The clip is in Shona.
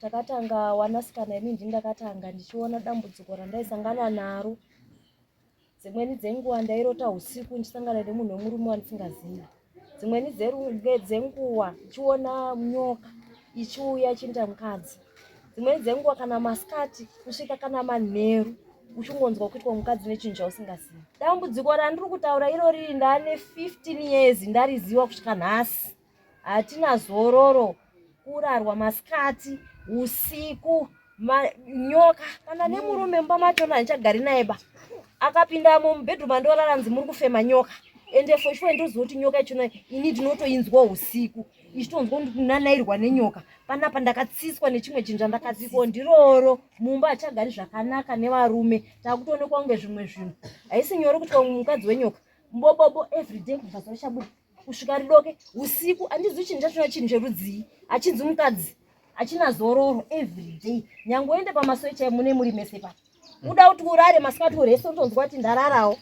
Takatanga wanasikana, ini ndini ndakatanga ndichiona dambudziko randaisangana naro. Dzimweni dzenguva ndairota usiku ndichisangana nemunhu wemurume wandisingazivi. Dzimweni dzenguva ndichiona nyoka ichiuya ichiita mukadzi. Dzimweni dzenguva kana masikati kusvika kana manheru uchingonzwa kuitwa mukadzi nechinhu chausingazivi. Dambudziko randiri kutaura irori ndane 15 years ndariziva kusvika nhasi. Hatina zororo, kurarwa masikati, usiku, nyoka kana nemurume mumba machona handichagari naye ba. Akapindamo mubedroom andorara nzi muri kufema nyoka. Ende for sure ndoziva kuti nyoka yachona ini ndinotoinzwa usiku ichitonzwa kunanairwa nenyoka. Panapa ndakatsiswa nechimwe chinhu chandakatsiswa ndiroro. Mumba hachagari zvakanaka nevarume, takutoonekwa kunge zvimwe zvinhu. Haisi nyore kuti mukadzi wenyoka mbobobo everyday kubva zuva richabuda kusvika ridoke usiku. Handizivi chinhu chachona chinhu cherudzii, achinzi mukadzi achina zororo everyday. Nyange uende pamasowe chaivo mune muri mese papa, uda kuti urare masikati urese utonzwa kuti ndararawo.